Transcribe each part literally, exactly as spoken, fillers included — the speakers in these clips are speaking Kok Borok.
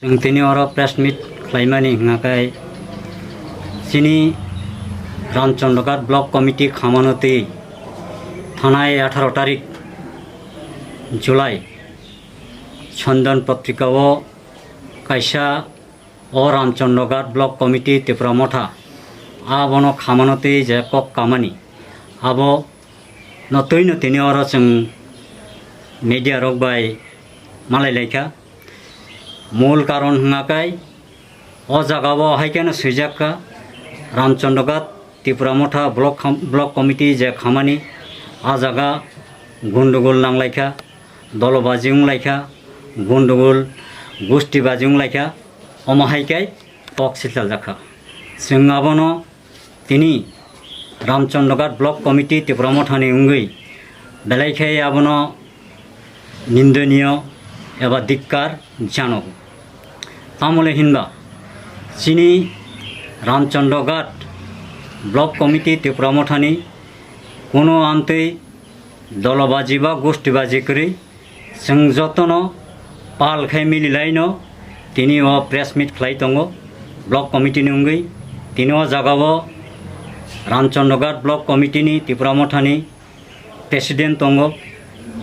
Chwng tini oro press meet khlaimani hwnkha khe chini Ramchandra Ghat Block Committee khamano twi thanai atharo tarik July Chandan Patrika o kaisa o Ramchandra Ghat Block Committee Tipra Motha abono khamano twi je kok kamani abo no twi no tini oro chwng media rok bai malai laikha. Mul karon hwnkha khe o jaga o hai kheno swijak kha Ramchandra Ghat Tipra Motha Block kham-, Block Committee je khamani a jaga gundugul nang laikha, dolobaji wng laikha, gundugul gusti baji wng laikha, omo hai khe kok silchal jak kha. Chwng abono tini Ramchandra Ghat Block Committee Tipra Mothani wngwi belai khe abono nindoniyo eba dikkar janogo. Tamole hinba chini Ramchandra Ghat Block Committee Tipra Mothani kuno amtwi dolobaji ba gustibaji kwrwi chwng jotono pal khai mililaino tini o press meet khlai tongo block committee ni wngwi. Tini o jaga o Ramchandra Ghat Block Committee ni Tipra Mothani president tongo,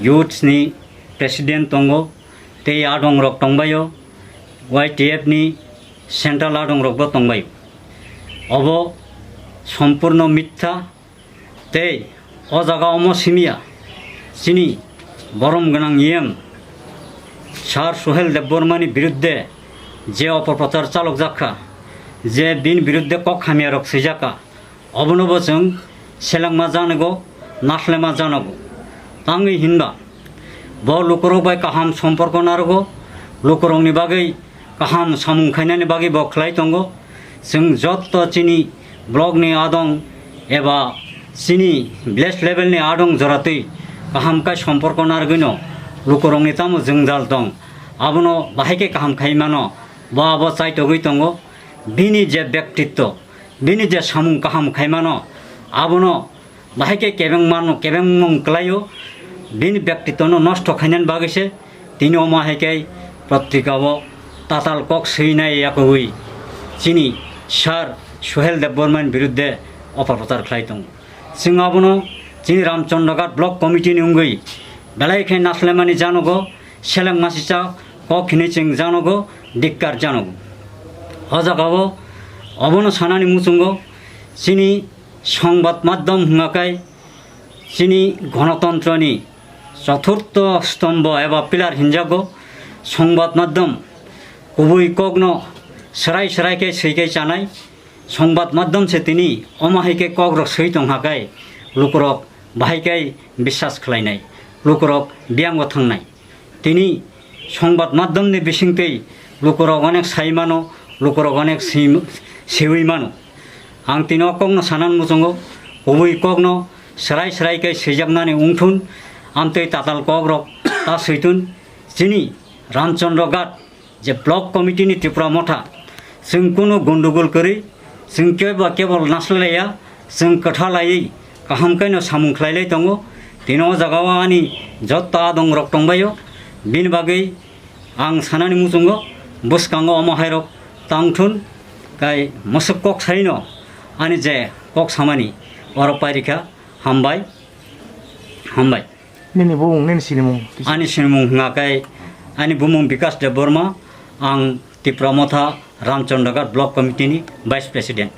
youths ni president tongo, tei adong rok tongbaio, Y T F ni central adong rok bo tongbaio. Obo sompurno mitha. Tei o jaga omo simiya chini borom gwnang E M Sir Suhel Debbarma ni birudde je opoprochar chalok jak kha, je bini birudde kok hamya rok swijak kha, obono bo chwng selengma janogo, naslema janogo. Tangwi hinba bo lukurok bai kaham somporko narogo, lukurokni bagwi kaham samung khainani bagwi bo khlai tongo. Chwng jotto chini block ni adong eba chini village level ni adong joratwi kaham khe somporko narwgwino lukurokni tamo jwngjal tong, abono bahai khe kaham khai mano, bo abo chaitogwi tongo. Bini je bektitto, bini je samung kaham khai mano, abono bahai khe kebeng mano, kebeng mung kwlaio, bini bektitwno nosto khainani bagwi se tini omo hai khe patrika o tatal kok swinai yakogwi chini Sir Suhel Debbarma ni birudde opoprochar khlai tongo. Chwng abono chini Ramchandra Ghat Block Committee ni wngwi belai khe naslemani janogo, seleng masicha kok hinwi chwng janogo, dikkar janogo. O jaga o obono sanani muchungo chini Songbad maddhom hwnga khe chini gonotontroni choturtho stombo eba pillar hinjago. Songbad maddhom kubui kokno swrai swrai khe swi khe chanai. Songbad maddhom se tini omo hai khe kokrok swi tong ha khe lukurok bahai khe biswas khlainai, lukurok biyango thangnai. Tini songbad maddhomni bisingtwi lukurok onek sai mano, lukurok onek si-, siwi mano. Ang tini o kokno sanan muchungo, kubui kokno swrai swrai khe swijaknani wngthun, amtwi tatal kokrok ta switun. Chini Ramchandra Ghat je block committee ni Tipra Motha, chwng kunu gondogol kwrwi, chwng kebo kebol naslaiya, chwng kwtha laiwi kaham khe no samung khlai lai tongo. Tini o jaga o ani jotto adong rok tongbaio, bini bagwi ang sanani muchungo bwskango omo hai rok tangthun, kai mwswk kok sai no ani je kok samani oro pairikha. Hambai, hambai. Nini bumung, nini sinimung kisa. Ani sinimung hwnga khe, ani bumung Bikas Debbarma, ang Tipra Motha Ramchandra Ghat Block Committee ni Vice President.